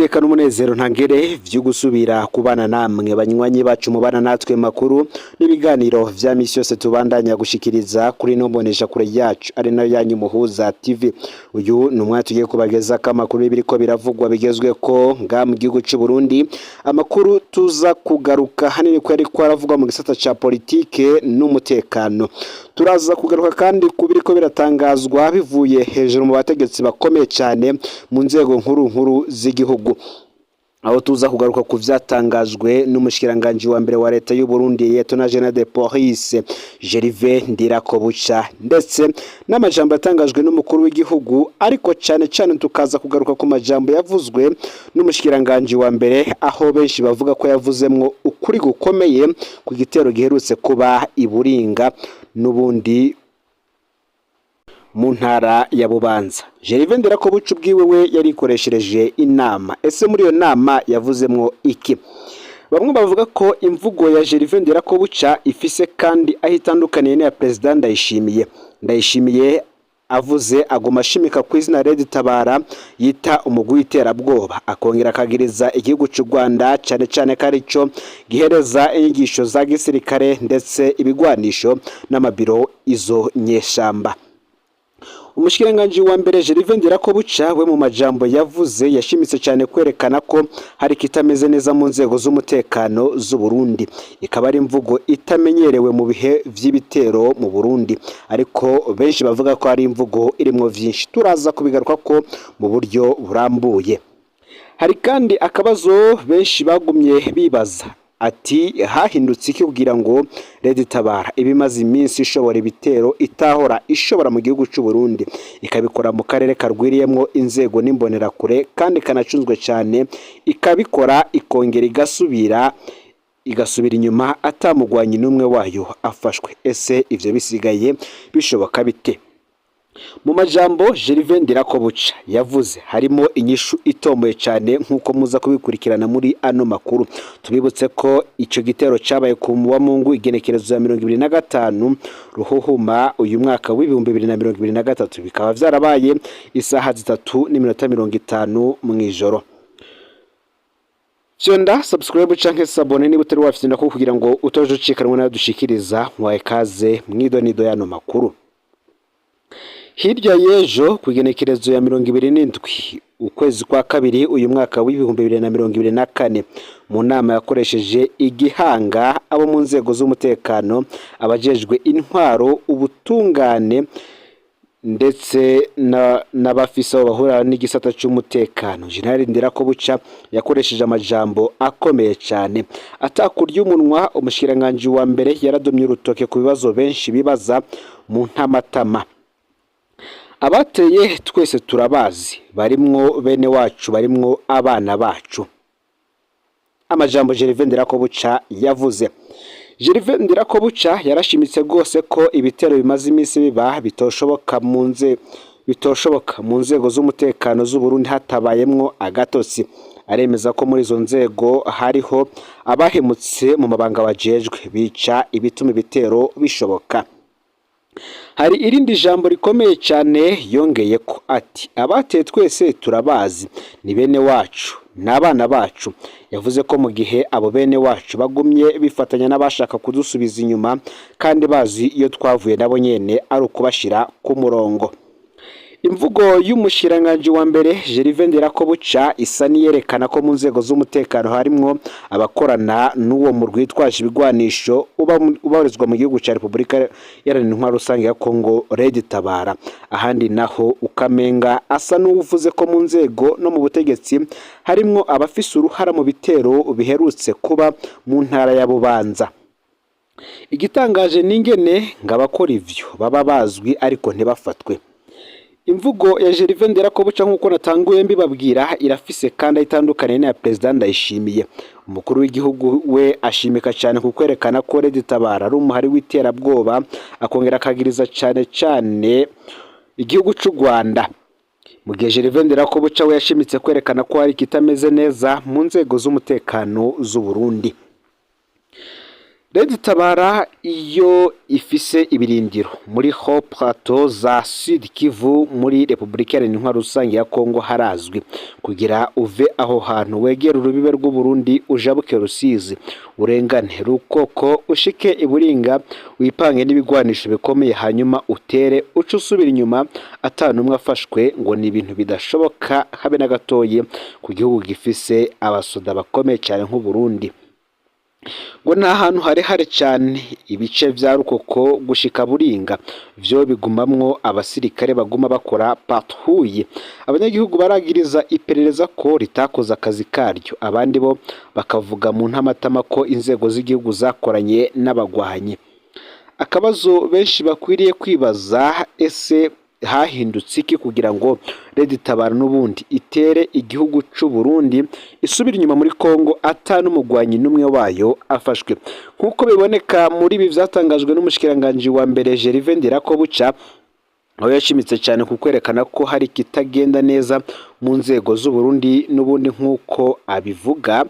Niteka n'umunezero ntangere vyo gusubira kubana namwe, banywanyi bacu mubana natwe makuru n'ibiganiro vya misi yose tubandanya gushikiriza kuri ino mbonesha kure yacu, ari nayo yanyu Muhuza TV. Uyu ni umwanya tugiye kubagezako amakuru y'ibiriko biravugwa bigezweko nga mu gihugu c'u Burundi, amakuru tuza kugaruka hanini ko yariko aravugwa mu gisata ca politike n'umutekano. Turaza kugaruka kandi ku biriko biratangazwa bivuye hejuru mu bategetsi bakomeye cyane mu nzego nkuru nkuru z'igihugu, aho tuza kugaruka ku vyatangajwe n'umushikiranganji wa mbere wa leta y'u Burundi, Lieutenant General de Police Gervais Ndirakobuca, ndetse n'amajambo yatangajwe n'umukuru w'igihugu. Ariko cyane cyane tukaza kugaruka ku majambo yavuzwe n'umushikiranganji wa mbere, aho benshi bavuga ko yavuzemwo ukuri gukomeye ku gitero giherutse kuba i Buringa n'ubundi mu ntara ya Bubanza. Gervais Ndirakobuca ubwiwe we yarikoreshereje inama. Ese muri iyo nama yavuzemwo iki? Bamwe bavuga ko imvugo ya Gervais Ndirakobuca ifise kandi aho itandukaniye n'iya Perezida Ndayishimiye. Ndayishimiye avuze aguma ashimika ku izina Red Tabara yita umugwi w'iterabwoba, akongera akagiriza igihugu cy'u Rwanda cyane cyane ko arico gihereza inyigisho za gisirikare ndetse ibigwanisho n'amabiro izo nyeshamba. Umushikiranganji wa mbere Gervais Ndirakobuca we mu majambo yavuze yashimitse cyane kwerekana ko hari kitameze neza mu nzego z'umutekano z'u Burundi, ikaba ari imvugo itamenyerewe mu bihe vy'ibitero mu Burundi, ariko benshi bavuga ko ari imvugo irimwo vyinshi. Turaza kubigaruka ko mu buryo burambuye. Hari kandi akabazo benshi bagumye bibaza ati: hahindutse iki kugira ngo Red Tabara ibimaze iminsi ishobora ibitero itahora ishobora mu gihugu cy'u Burundi, ikabikora mu karere karwiriyemwo inzego n'imbonerakure kandi kanacunzwe cyane, ikabikora ikongera igasubira inyuma atamugwanyi n'umwe wayo afashwe? Ese ivyo bisigaye bishoboka bite? Mu majambo Gervais Ndirakobuca yavuze harimo inyishu itomboye cyane, nk'uko muza kubikurikirana muri ano makuru. Tubibutse ko ico gitero cabaye ku wa Mungu, igenekerezo ya 25 Ruhuhuma uyu mwaka w'2023, bikaba vyarabaye isaha 3:50 mw'ijoro. Fyonda subscribe canke s'abonner niba utari wafyonda ko kugira ngo utoje ucikanwa nayo dushikiriza. Mwaye kaze mwidonido y'ano makuru. Hirya y'ejo, ku igenekerezo ya 27 ukwezi kwa kabiri uyu mwaka w'2024, mu nama yakoresheje igihanga abo mu nzego z'umutekano, abajejwe intwaro, ubutungane ndetse n'abafise aho bahurira n'igisata c'umutekano, General Ndirakobuca yakoresheje amajambo akomeye cyane atakurya umunwa. Umushikiranganji wa mbere yaradomye urutoke ku bibazo benshi bibaza mu ntamatama. Abateye twese turabazi, barimwo bene wacu, barimwo abana bacu. Amajambo Gervais Ndirakobuca yavuze. Gervais Ndirakobuca yarashimitse rwose ko ibitero bimaze iminsi biba bitoshoboka mu nzego z'umutekano z'u Burundi hatabayemwo agatotsi. Aremeza ko muri izo nzego hariho abahemutse mu mabanga bajejwe, bica ibituma ibitero bishoboka. Hari irindi jambo rikomeye cyane yongeye ko ati: abateye twese turabazi, ni bene wacu, ni abana bacu. Yavuze ko mu gihe abo bene wacu bagumye bifatanya n'abashaka kudusubiza inyuma kandi bazi iyo twavuye, nabo nyene ari ukubashira ku murongo. Imvugo y'umushikiranganji wa mbere Gervais Ndirakobuca isa n'iyerekana ko mu nzego z'umutekano harimwo abakorana n'uwo murwi witwaje ibigwanisho ubarizwa mu gihugu ca Repubulika Iharanira Intwaro Rusange ya Kongo, Red Tabara. Ahandi naho ukamenga asa n'uwuvuze ko mu nzego no mu butegetsi harimwo abafise uruhara mu bitero biherutse kuba mu ntara ya Bubanza. Igitangaje n'ingene ngo abakora ivyo baba bazwi ariko ntibafatwe. Imvugo ya Gervais Ndirakobuca, nk'uko natanguye mbibabwira, irafise kandi aho itandukaniye n'iya Perezida Ndayishimiye. Umukuru w'igihugu we ashimika cyane ku kwerekana ko Red Tabara ari umuhari w'iterabwoba, akongera akagiriza cyane cyane igihugu c'u Rwanda, mu gihe Gervais Ndirakobuca we yashimitse kwerekana ko hari ikitameze neza mu nzego z'umutekano z'u Burundi. Red Tabara iyo ifise ibirindiro muri Haut Plateau za Sud Kivu muri Repubulika Iharanira Intwaro Rusange ya Kongo harazwi. Kugira uve aho hantu wegera urubibe rw'u Burundi, ujabuke Rusizi, urengane Rukoko, ushike iburinga, wipange n'ibigwanisho bikomeye, hanyuma utere uce usubira inyuma atanumwe afashwe, ngo ni ibintu bidashoboka habe na gatoyi ku gihugu gifise abasoda bakomeye cyane nk'u Burundi. Ngo nta hantu harehare cyane, ibice vya Rukoko gushika Buringa vyo bigumamwo abasirikare baguma bakora patrouille. Abanyagihugu baragiriza iperereza ko ritakoze akazi karyo, abandi bo bakavuga mu ntamatama ko inzego z'igihugu zakoranye n'abagwanyi. Akabazo benshi bakwiriye kwibaza: ese hahindutse iki kugira ngo Red Tabara n'ubundi itere igihugu c'u Burundi, isubire inyuma muri Kongo ata n'umugwanyi n'umwe wayo afashwe, nk'uko biboneka muri ibi vyatangajwe n'umushikiranganji wa mbere Gervais Ndirakobuca, aho yashimitse cyane ku kwerekana ko hari ikitagenda neza mu nzego z'u Burundi n'ubundi? Nk'uko abivuga,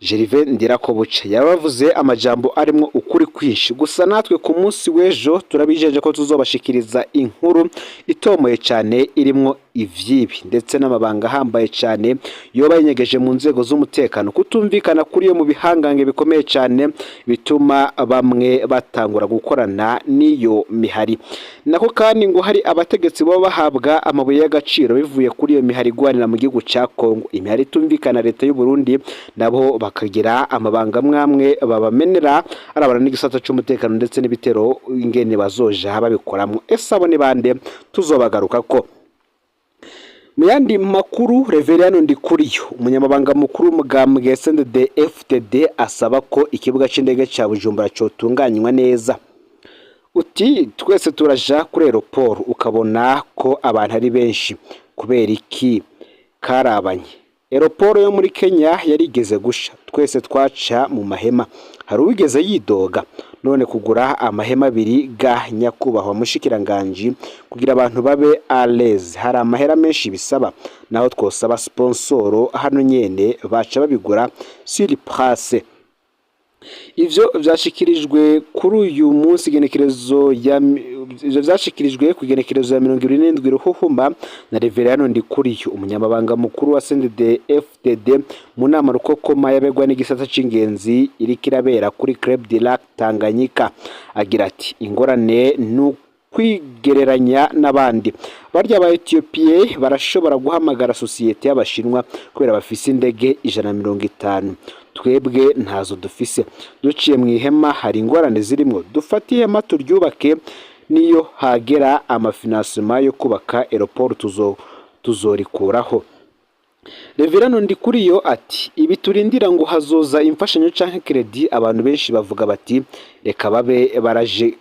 Gervais Ndirakobuca yabavuze amajambo arimwo ukuri kwinshi. Gusa natwe ku munsi w'ejo turabijeje ko tuzobashikiriza inkuru itomoye cyane, irimwo ivyibi ndetse n'amabanga ahambaye cyane yoba yinyegeje mu nzego z'umutekano, kutumvikana kuri yo mu bihangange bikomeye cyane bituma bamwe batangura gukorana n'iyo mihari. Nako kandi ngo hari abategetsi baba bahabwa amabuye y'agaciro bivuye kuri iyo mihari igwanira mu gihugu ca Kongo, imihari itumvikana leta y'u Burundi, nabo bakagira amabanga amwe babamenera arabana n'igisata c'umutekano ndetse n'ibitero ingene bazoja babikoramwo. Ese abo ni bande? Tuzobagarukako. Mu yandi makuru, Reverien Ndikuriyo, umunyamabanga mukuru w'umugambwe CNDD FDD, asaba ko ikibuga c'indege ca Bujumbura cotunganywa neza. Uti twese turaja kuri aéroport ukabona ko abantu ari benshi, kubera iki? Karabanye aéroport yo muri Kenya yarigeze gusha, twese twaca mu mahema, hari uwigeze yidoga? None kugura amahema abiri ga nyakubahwa mushikiranganji, kugira abantu babe à l'aise, hari amahera menshi bisaba? Naho twosaba sponsor hano nyene baca babigura sur place. Ivyo vyashikirijwe kuri uyu munsi igenekerezo ya ivyo vyashikirijwe ku igenekerezo ya 27 Ruhuhuma na Reverien Ndikuriyo, umunyamabanga mukuru wa CNDD FDD, mu nama rukokoma yabegwa n'igisata c'ingenzi iriko irabera kuri Club du Lac Tanganyika. Agira ati: ingorane ni kwigereranya n'abandi. Barya ba Ethiopie barashobora guhamagara sosiyete y'Abashinwa kubera bafise indege 150, twebwe ntazo dufise, duciye mu ihema. Hari ingorane zirimwo. Dufate ihema turyubake, niyo hagera amafinancement yo kubaka aéroport tuzorikuraho. Reverien Ndikuriyo ati: ibi turindira ngo hazoza imfashanyo canke crédit, abantu benshi bavuga bati reka babe baraje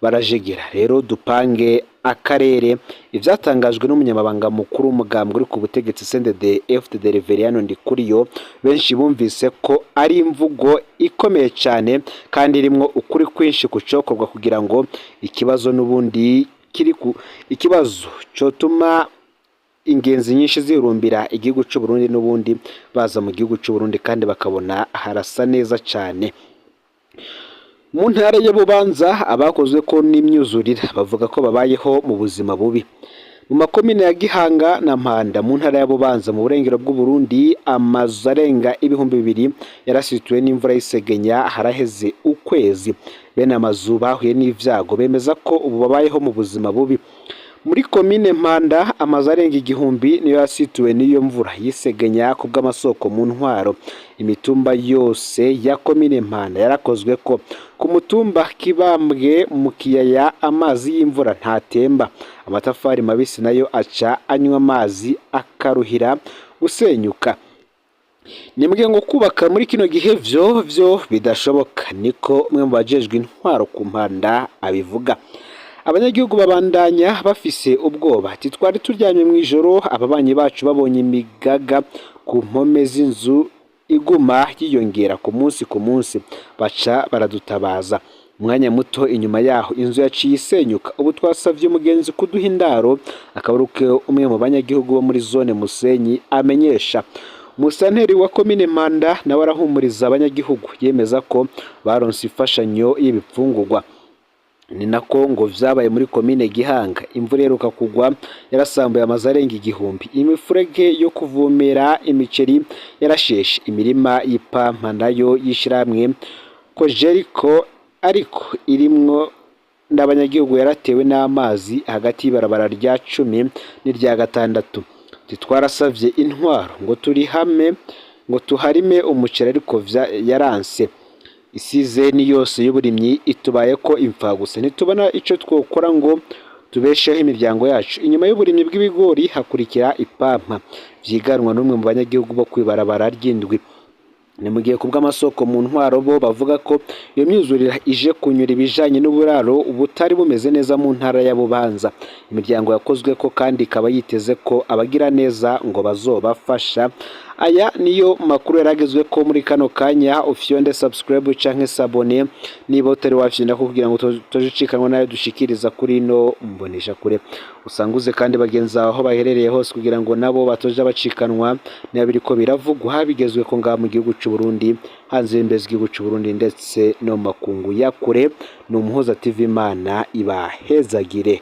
barajegera. Rero dupange akarere. Ivyatangajwe n'umunyamabanga mukuru w'umugambwe uri ku butegetsi CNDD FDD, Reverien Ndikuriyo, benshi bumvise ko ari imvugo ikomeye cyane kandi irimwo ukuri kwinshi ku cokorwa kugira ngo ikibazo n'ubundi kiri ku ikibazo cotuma ingenzi nyinshi zihurumbira igihugu c'u Burundi, n'ubundi baza mu gihugu c'u Burundi kandi bakabona harasa neza cyane. Mu ntara ya Bubanza, abakozwe ko n'imyuzurira bavuga ko babayeho mu buzima bubi. Mu makomine ya Gihanga na Mpanda mu ntara ya Bubanza mu burengero bw'u Burundi, amazu arenga 2000 yarasituwe n'imvura y'isegenya haraheze ukwezi. Bene amazu bahuye n'ivyago bemeza ko ubu babayeho mu buzima bubi. Muri komine Mpanda, amazu arenga 1000 niyo yasituwe n'iyo mvura y'isegenya. Ku bw'amasoko mu ntwaro, imitumba yose ya komine Mpanda yarakozwe ko. Ku mutumba Kibambwe mu kiyaya, amazi y'imvura ntatemba, amatafari mabisi nayo aca anywa amazi akaruhira gusenyuka. Nimbwiye ngo kubaka muri kino gihe vyo bidashoboka, niko umwe mu bajejwe intwaro ku Mpanda abivuga. Abanyagihugu babandanya bafise ubwoba, ati twari turyamye mw'ijoro, ababanyi bacu babonye imigaga ku mpome z'inzu iguma yiyongera ku munsi ku munsi, baca baradutabaza. Umwanya muto inyuma yaho inzu yaciye isenyuka. Ubu twasavye umugenzi kuduha indaro, akaba ari uko umwe mu banyagihugu bo muri zone Musenyi amenyesha. Musanteri wa komine Mpanda nawe arahumuriza abanyagihugu, yemeza ko baronse imfashanyo y'ibifungurwa. Ni nako ngo vyabaye muri komine Gihanga. Imvura iheruka kugwa yarasambuye amazu arenga 1000. Imifurege yo kuvomera imiceri yarasheshe. Imirima y'ipampa nayo y'ishirahamwe Kojeriko ariko irimwo n'abanyagihugu yaratewe n'amazi hagati y'ibarabara rya 10 n'irya 6. Twarasavye intwaro ngo turihame ngo tuharime umuceri, ariko yaranse. Isizeni yose y'uburimyi itubaye ko imfagusa, ntitubona ico twokora ngo tubesheho imiryango yacu. Inyuma y'uburimyi bw'ibigori hakurikira ipampa, vyiganwa n'umwe mu banyagihugu bo kwibarabara ry'indwi. Ni mu gihe kubw'amasoko mu ntwaro bo bavuga ko iyo myuzurire ije kunyura ibijanye n'uburaro butari bumeze neza mu ntara ya Bubanza. Imiryango yakozwe ko kandi ikaba yiteze ko abagira neza ngo bazobafasha. Aya niyo makuru yaragezwe ko muri kano kanya. Ufyonde subscribe canke s'abonner niba utari wafyonda ko, kugira ngo utojicikanwa nayo dushikiriza kuri ino mbonesha kure. Usanguze kandi bagenzi bawe aho baherereye hose, kugira ngo nabo batoja bacikanwa niba biriko biravugwa bigezwe ko ngaha mu gihugu c'u Burundi, hanze y'imbibe z'igihugu c'u Burundi, ndetse no mu makungu ya kure. Ni Umuhuza TV. Imana ibahezagire.